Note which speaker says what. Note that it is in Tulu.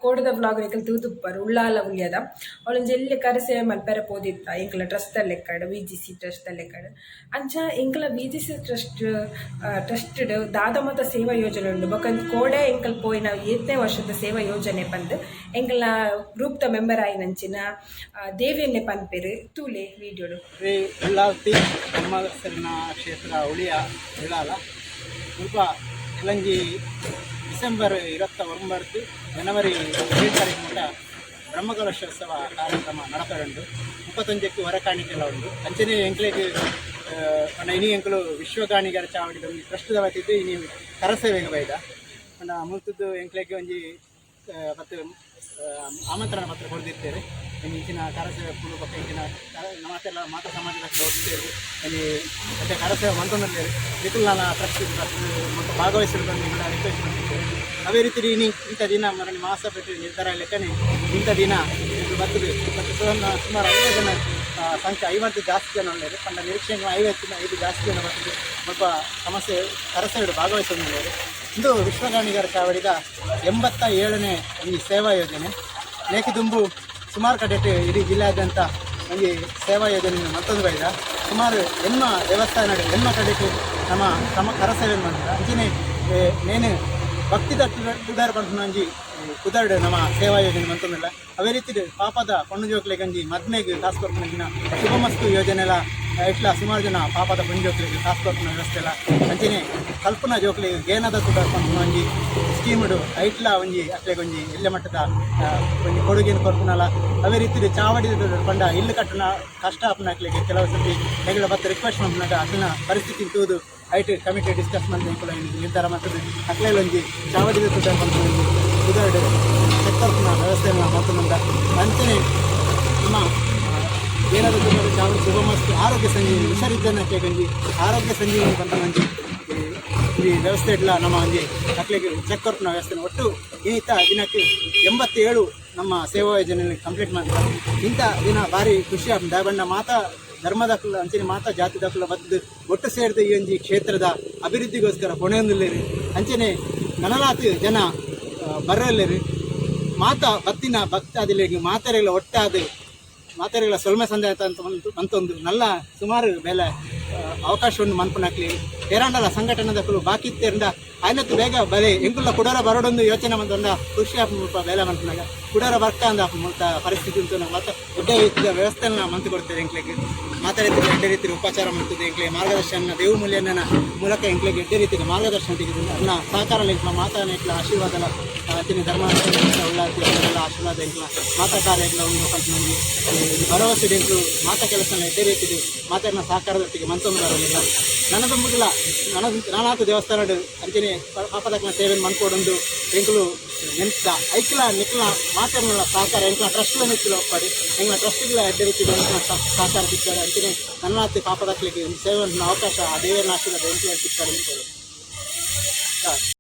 Speaker 1: ಕೋಡೆದ ವ್ಲಾಗ್ ನಿಕಲ್ ತೂದುಪ್ಪರ್ ಉಳ್ಳಾಲ ಉಲ್ಯದ ಅವಳೊಂಜಿ ಎಲ್ಯ ಕರ ಸೇವೆ ಮಲ್ಪೆರೆ ಪೋದಿತ್ತ ಎಂಕಲ ಟ್ರಸ್ಟ್ ಲೆಕ್ಕಡ್ ವಿ.ಜಿ.ಸಿ ಟ್ರಸ್ಟ್ ಲೆಕ್ಕಡ್. ಅಂಚ ಎಂಕಲ ವಿ.ಜಿ.ಸಿ ಟ್ರಸ್ಟ್ ಟ್ರಸ್ಟ್ ದಾದ ಮಾತ ಸೇವಾ ಯೋಜನೆ ಉಂಡು ಬೊಕ ಕೋಡೆ ಎಂಕಲ್ ಪೋಯಿನ ಏತ್ನೇ ವರ್ಷದ ಸೇವಾ ಯೋಜನೆ ಪಂದ್ ಎಂಕಲ್ನ ಗ್ರೂಪ್ ದ ಮೆಂಬರ್ ಆಯಿನಂಚಿನ ದೇವಿಯನ್ನೇ ಪನ್ಪೆರ್. ತೂಲೆ ವಿಡಿಯೋಡು.
Speaker 2: ಶ್ರೀ ಉಳ್ಳಾಲ್ತಿ ಬ್ರಹ್ಮಸರಿನ ಕ್ಷೇತ್ರ ಉಳಿಯ ಉಳ್ಳಾಲ ಮುಲ್ಪ ಎಲ್ಲಂಜಿ ಡಿಸೆಂಬರ್ 29ರ್ದು ಜನವರಿ 7 ತಾರೀಕು ಮುಟ್ಟ ಬ್ರಹ್ಮಕಲಶೋತ್ಸವ ಕಾರ್ಯಕ್ರಮ ನಡಪರುಂಡು. 31ಕ್ಕೆ ಹೊರಕಾಣಿಕೆಲ್ಲ ಉಂಡು. ಅಂಚನೆ ಎಂಕ್ಲೆಗ್ ಪಂಡ ಇನಿ ಎಂಕುಲು ವಿಶ್ವಗಾಣಿಗರ ಚಾವಡಿದ ಒಂಜಿ ಟ್ರಸ್ಟ್ ವತಿದ್ದು ಇನಿ ಕರಸೇವೆಗ್ ಬೈದ. ಪಂಡ ಮುಲ್ತದ್ದು ಎಂಕ್ಲೆಗ್ ಒಂಜಿ ಪತ್ತು ಆಮಂತ್ರಣ ಪತ್ರ ಕೊರ್ದಿತ್ತೆರ್. ಇಂಚಿನ ಕರಸೇವೆ ಪುಲು ಬೊಕ್ಕ ಇಂಚಿನ ಮಾತೆಲ್ಲ ಮಾತ ಸಮಾಜದ ಒಟ್ಟು ಸೇರ್ದ್ ಒಂಜಿ ಎಡ್ಡೆ ಕರಸೇವೆ ಮಲ್ತೊಂದುಲ್ಲೆರ್. ನಿಕುಲ್ನ ಟ್ರಸ್ಟ್ ಮುಲ್ಪ ಭಾಗವಹಿಸಲು ನಿಕುಲ್ನ ರಿಕ್ವೆಸ್ಟ್ ಮಲ್ತಿತ್ತೆರ್. ಅವೇ ರೀತಿ ಇನಿ ಇಂಥ ದಿನ ಮರಣ ಮಾಸ ಪೆಟ್ಟು ನಿರ್ಧಾರ ಲೆಕ್ಕನೆ ಇಂಥ ದಿನ ನಿಕುಲು ಬತ್ತುದು ಬತ್ತು ಸುಮಾರು 50 ಜನ ಸಂಖ್ಯೆ 50 ಜಾಸ್ತಿ ಜನ ಉಲ್ಲೆರ್. ಪಂಡ ನಿರೀಕ್ಷೆ 55 ಜಾಸ್ತಿ ಜನ ಬತ್ತುದು ಮುಲ್ಪ ಸಮಸ್ಯೆ ಕರಸೇವೆಡ್ ಭಾಗವಹಿಸೊಂದುಲ್ಲೆರ್. ಇಂದು ವಿಶ್ವಗಾಣಿಗರ ಚಾವಡಿದ 87ನೇ ಈ ಸೇವಾ ಯೋಜನೆ. ನೇಕಿ ದುಂಬು ಸುಮಾರು ಕಡೆಟ್ ಇಡೀ ಜಿಲ್ಲೆಯಾದ್ಯಂತ ಒಂಜಿ ಸೇವಾ ಯೋಜನೆ ಮತ್ತೊಂದು ಬೈದ. ಸುಮಾರು ಎನ್ಮ ದೇವಸ್ಥಾನ ಎನ್ಮ ಕಡೆಟ್ ನಮ್ಮ ತಮ್ಮ ಕರಸೇವೆ ಮಂತ. ಅಂಚನೆ ನೇನು ಭಕ್ತಿ ತುಡರ್ ಪನ್ಪುನ ಒಂಜಿ ಪುದರ್ಡ್ ನಮ್ಮ ಸೇವಾ ಯೋಜನೆ ಮಂತೊಂದುಲ್ಲ. ಅವೇ ರೀತಿ ಪಾಪದ ಪೊಣ್ಣು ಜೋಕ್ಲೆಗ್ ಒಂಜಿ ಮದ್ಮೆಗ್ ಕಾಸು ಕೊರ್ಪುನ ಶುಭಮಸ್ತು ಯೋಜನೆಲ ಇಟ್ಲ ಸುಮಾರು ಜನ ಪಾಪದ ಪೊಣ್ಣು ಜೋಕ್ಲೆಗ್ ಕಾಸು ಕೊರ್ಪುನ ವ್ಯವಸ್ಥೆ ಎಲ್ಲ. ಅಂಚನೆ ಕಲ್ಪುನ ಜೋಕ್ಲೆಗ್ ಗೇನದ ತುಡರ್ ಪನ್ಪುನ ಒಂಜಿ ಸ್ಕೀಮ್ಡು ಐಟ್ಲ ಒಂಜಿ ಅಕ್ಲೆಗ್ ಒಂಜಿ ಎಲ್ಯ ಮಟ್ಟದ ಒಂಜಿ ಕೊಡುಗೆನ್ ಕೊರ್ಪುನಲ. ಅವೇ ರೀತಿ ಚಾವಡಿ ಪಂಡ ಇಲ್ಲು ಕಟ್ಟುನ ಕಷ್ಟ ಆಪುನ ಅಕ್ಲೆಗ್ ಕೆಲವು ಸರ್ತಿ ಎಂಕುಲ ಬತ್ತ್ ರಿಕ್ವೆಸ್ಟ್ ಮಲ್ಪುನಗ ಅಕ್ಲೆನ ಪರಿಸ್ಥಿತಿ ತೂದು ಐಟ್ ಕಮಿಟಿ ಡಿಸ್ಕಸ್ ಮಲ್ತ್ ಎಂಕುಲು ನಿರ್ಧಾರ ಮಲ್ತುದು ಅಕ್ಲೆಗ್ ಒಂಜಿ ಚಾವಡಿ ತುಡರ್ ಪನ್ಪುನ ಒಂಜಿ ಪುದರ್ಡ್ ಚೆಕ್ ಕೊರ್ಪುನ ವ್ಯವಸ್ಥೆನ್ ಮಲ್ತೊಂದುಂಡ. ಅಂಚನೆ ನಮ್ಮ ಏನಾದರೂ ತುಡರ್, ಚಾವಡಿ, ಶುಭಮಸ್ತು, ಆರೋಗ್ಯ ಸಂಜೀವಿನಿ, ಹುಷಾರಿದ್ದನಕ್ಲೆಗ್ ಒಂಜಿ ಆರೋಗ್ಯ ಸಂಜೀವಿನಿ ಪನ್ಪುನ ಒಂಜಿ ಈ ವ್ಯವಸ್ಥೆ ಇಡ್ಲ ನಮ್ಮ ಒಂಜಿ ಅಕ್ಲೆಗ್ ಚೆಕ್ ಕೊರ್ಪುನ ವ್ಯವಸ್ಥೆ. ಒಟ್ಟು ಇಂಥ ದಿನಕ್ಕೆ 87 ನಮ್ಮ ಸೇವಾ ಯೋಜನೆ ಕಂಪ್ಲೀಟ್ ಮಾಡ್ತಾರೆ. ಇಂಥ ದಿನ ಭಾರಿ ಖುಷಿ ಆಪುಂಡು. ದಾಯೆ ಪಂಡ ಮಾತಾ ಧರ್ಮದಕುಲು ಅಂಚನೆ ಮಾತಾ ಜಾತಿದಕುಲು ಬತ್ತುದು ಒಟ್ಟು ಸೇರ್ದು ಈ ಒಂಜಿ ಕ್ಷೇತ್ರದ ಅಭಿವೃದ್ಧಿಗೋಸ್ಕರ ಪೊಣೆಯೊಂದುಲ್ಲೆರ್. ಅಂಚನೆ ನನಲಾತ್ ಜನ ಬರಲ್ಲೆರ್. ಮಾತಾ ಬತ್ತಿನ ಭಕ್ತಾದಿಲೆಗ್ ಮಾತೆರೆಗ್ಲ ಒಟ್ಟಾದ್ ಮಾತೆರೆಗ್ಲ ಸೊಲ್ಮೆ ಸಂದಾಯ ಅಂತ ಮಂತೊಂದು ನಲ್ಲ ಸುಮಾರು ಬೇಲೆ ಅವಕಾಶವನ್ನು ಮನ್ಪುನಕ್ಲಿ ಏರಾಂಡಲ ಸಂಘಟನೆದಕುಲು ಬಾಕಿ ಇತ್ತೆರ್ಂಡ ಆಯ್ನತ್ತು ಬೇಗ ಬಲೆ ಎಂಕುಲ್ಲ ಕುಡರ ಬರೋಡೊಂದು ಯೋಚನೆ ಮಂತೊಂಡ ಖುಷಿ ಆಪುಂಡು. ಮುಲ್ಪ ಬೇಲೆ ಮನ್ಪುನಾಗ ಕುಡರ ಬರ್ಕ ಅಂದ ಮುಲ್ತ ಪರಿಸ್ಥಿತಿ ಉಂಟು. ಮಾತ ಎಡ್ಡೆ ರೀತಿಯ ವ್ಯವಸ್ಥೆನ ಮಂತ್ ಕೊಡ್ತೇವೆ. ಎಂಕ್ಲೆಗ್ ಮಾತ ರೀತಿಯ ಎಡ್ಡೆ ರೀತಿಯ ಉಪಚಾರ ಮಾಡ್ತದೆ. ಎಂಕ್ಲೆ ಮಾರ್ಗದರ್ಶನ ದೇವಮೂಲ್ಯನ ಮೂಲಕ ಎಂಕ್ಲೆಗ್ ಎಡ್ಡೆ ರೀತಿಯ ಮಾರ್ಗದರ್ಶನ ತೆಗೆದು ಅನ್ನ ಸಹಕಾರ ಎಂಕ್ಲ ಮಾತಾ ಎಂಕ್ಲ ಆಶೀರ್ವಾದ ಅಂಚನೆ ಧರ್ಮ ಉಳ್ಳಾಲ್ತಿ ಅವರೆಲ್ಲ ಆಶೀರ್ವಾದ ಎಂಕ್ಲ ಮಾತಾ ಕಾರ್ಯ ಎಂಕ್ಲ ಉಂಡು ಪನ್ಪುನ ಒಂಜಿ ಭರವಸೆ. ಎಂಕ್ಲು ಮಾತಾ ಕೆಲಸನ ಎಡ್ಡೆ ರೀತಿಡ್ ಮಾತೆರ್ನ ಸಹಕಾರದೊಟ್ಟಿಗೆ ಮಂತೊಂದು ಬರೋದಿಲ್ಲ. ನನದ ಮುಗಿಲ ನನ ನಾನಾತ್ ದೇವಸ್ಥಾನಡ್ ಅಂಚನೆ ಪಾಪದಕ್ಲ ಸೇವೆನ್ ಮನ್ಪೊಡೊಂದು ಎಂಕುಲು ನೆನ್ತ. ಐಕ್ಲ ನಿಕ್ಲ ಮಾತೆರ್ನ ಸಹಕಾರ ಎಂಕ್ಲ ಟ್ರಸ್ಟ್ ಮಿತ್ತ್ ಒಪ್ಪಡ್. ಎಂಕ್ಲ ಟ್ರಸ್ಟ್ಗಳ ಎಡ್ಡೆ ರೀತಿಡ್ ಎಂಕ್ಲ ಸಹಕಾರ ತಿಕ್ಕಡ್. ಅಂಚನೆ ನನ್ನಾತ್ ಪಾಪದಕ್ಲೆಗ್ ಸೇವೆ ಮನ್ಪುನ ಅವಕಾಶ ಆ ದೇವರ ಆಶೀರ್ವಾದ ಎಂಕ್ಲೆಗ್ ತಿಕ್ಕಡ್ ಅಂತ.